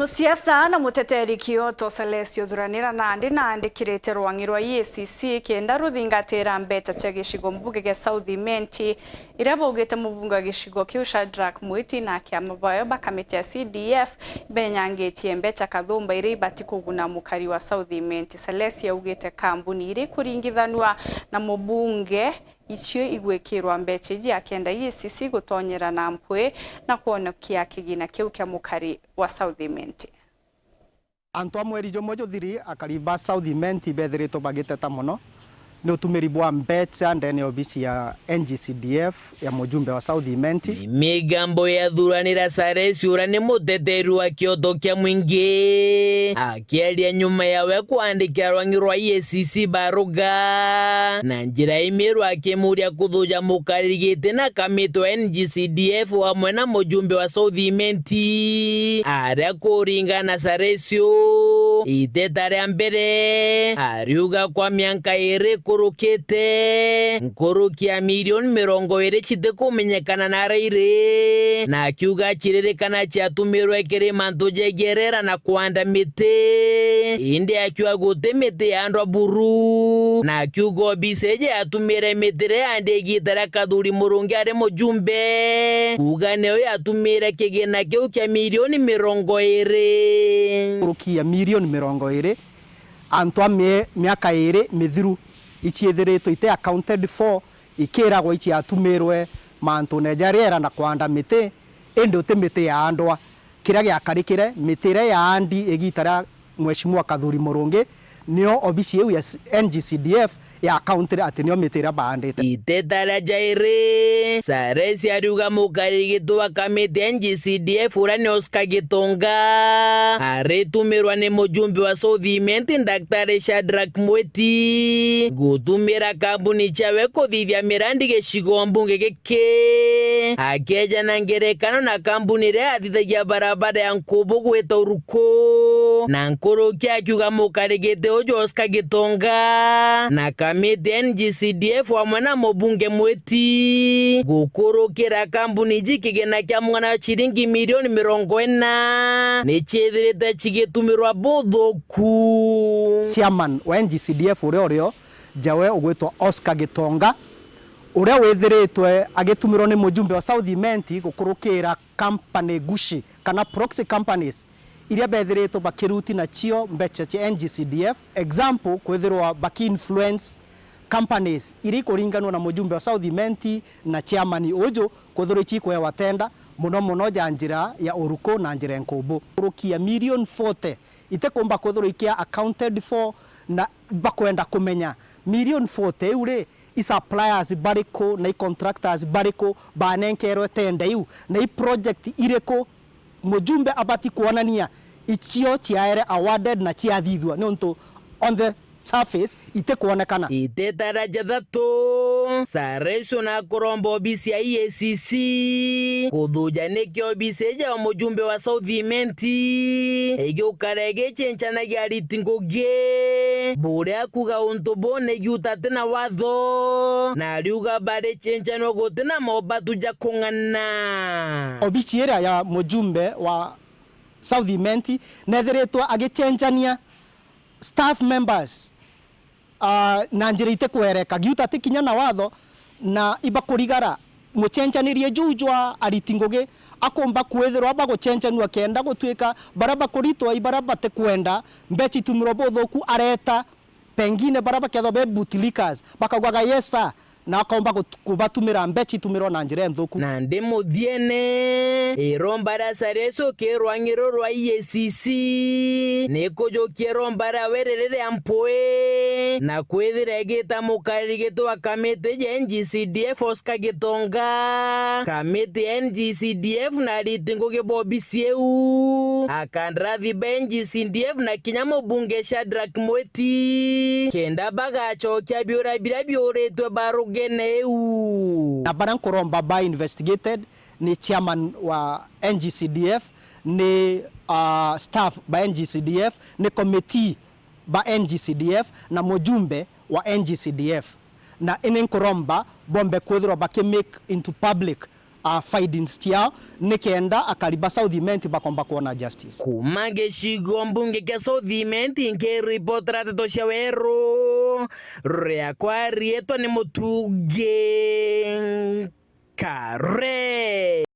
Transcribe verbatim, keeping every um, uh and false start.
Musiasa na muteteri kioto Celestio Thuranira nandi naandikirite rwang'i rwa E A C C kenda ruthingatira mbecha cia gicigo mbunge gia South Imenti, iria baugite mubunge wa gicigo kiu Shadrack Mwiti na kiama bayo ba kamiti ya C D F ibenyangitie mbecha kathumba iria ibati kuguna mukari wa South Imenti. Celestio augite kambuni iria ikuringithanua na mubunge icio igwikirwa mbecha iji akenda E A C C gutonyera na mpwi na kwonokia kigina kiu kia mukari wa South Imenti. Antu a mweri jumwe juthiri, akari ba South Imenti bethiritwe bagiteta mono ni utumiri bwa mbecha ndene ya obici ya N G C D F ya mujumbe wa South Imenti. Migambo ya Thuranira Sares, uria ni muteteri wa kioto kia mwingi, akiaria nyuma yawe kwandikira rwang'i rwa E A C C baruga na njira imiru akimuria kuthuja mukariri giti na kamiti wa N G C D F amwe na mujumbe wa South Imenti, aria kuringana na Saresio, iteta ria mbere ariuga kwa mianka iri ikurukite, nkuruki ya milioni mirongo iri citikumenyekana nara iri, na akiuga ciririkana ciatumirwe kiri mantu jegie rera na kwanda miti, indi akiuga guti miti yaandwa buru, na akiuga obisi iji yatumire miti iria yandi igita ria Kathuri Murungi ari mujumbe, kuuga niyo yatumire kigina kiu kia milioni mirongo iri. Nkuruki ya milioni mirongo iri, antu a mie-, miaka iri mithiru iciithiritwe ite accounted for, ikiragwa iciatumirwe mantune ja riera na kwanda miti, indi uti miti yaandwa. Kiria giakarikire, miti iria yaandi igita ria Mheshimiwa Kathuri Murungi, nio obici iu ya s-, N G C D F ya county ati nio miti iria baandite. Iteta ria jairi, Sares ariuga mukariri giti wa kamiti ya N G C D F uria ni Oscar Gitonga, aritumirwa ni mujumbe wa South Imenti Daktari Shadrack Mwiti gutumira kambuni ciawe kuthithia mirandi gicigo mbunge giki, akejana ngerekano na kambuni iria yathithagia barabara ya Nkubu gwita Uruku, na nkuruki akiuga mukariri giti uju Oscar Gitonga na kamiti ya N G C D F amwe na mubunge Mwiti gukurukira kambuni iji kigina kia mwana wa ciringi milioni mirongo ina ni ciithirite cigitumirwa buthuku. Chairman wa N G C D F uria urio jawe ugwitwa Oscar Gitonga, uria withiritwe agitumirwa ni mujumbe wa South Imenti gukurukira company gushi kana proxy companies iria bethiritwe bakiruti nacio mbecha cia N G C D F. Example, kwithirwa baki-influence companies iria ikuringanwa na mujumbe wa South Imenti na chairman uju, kwithirwa ici ikwewa tenda, mono mono ja njira ya Uruku na njira ya Nkubu. Nkuruki ya milioni forty itikumba kwithirwa ikia accounted for, na bakwenda kumenya milioni forty iu ri, i suppliers bariku na i contractors bariku banenkerwe tenda iu, na i project iriku mujumbe abati kwonania icio ciaere awarded na ciathithua, niuntu on the surface itikwonekana. Iteta ria jathatu, Sareso nakuromba obisi ya E A C C kuthuja niki obisi iji ya mujumbe wa South Imenti igiukara igicenjanagia ariti ngugi, buria kuga untu buu ni giuta ati na watho, na ariuga baricenjanua guti na mobatu ja kung'ana. Obisi iria ya mujumbe wa South Imenti nethiritwe agicenjania staff members, ah, na njira itikwereka, giuta ati kinya na watho, na ibakurigara mucenjanirie juu jwa ariti ngugi akumba kwithirwa bagucenjanua kenda gutuika baria bakuritwa i baria batikwenda mbecha itumirwa buthuku areta, pengine baria bakethwa be bootlickers bakaugaga, "Yes sir," na akomba gut-, kubatumira mbecha itumirwa na njira nthuku. Nandi muthiene, iromba ria Sareso ki rwang'i ruru rwa E A C C ni kujukia iromba riawe riri ria mpwi, na kwithira igita mukariri giti wa kamiti ja N G C D F Oscar Gitonga, kamiti ya N G C D F na ariti ngugi ba obisi iu, akandarathi ba N G C D F na kinya mubunge Shadrack Mwiti, kenda bagacokia biuria biria biuritwe ba rugene iu. Na baria nkuromba ba investigated ni chairman wa N G C D F, ni, ah, staff ba N G C D F, ni committee ba N G C D F, na mujumbe wa N G C D F. Na ini nkuromba bombe kwithirwa baki make into public a findings ciao, nikenda akari ba South Imenti bakomba kwona justice. Kuma gicigo mbunge kia South Imenti, nkiripotera nteto cia Weru, riakwa riitwa ni Mutungi Kare.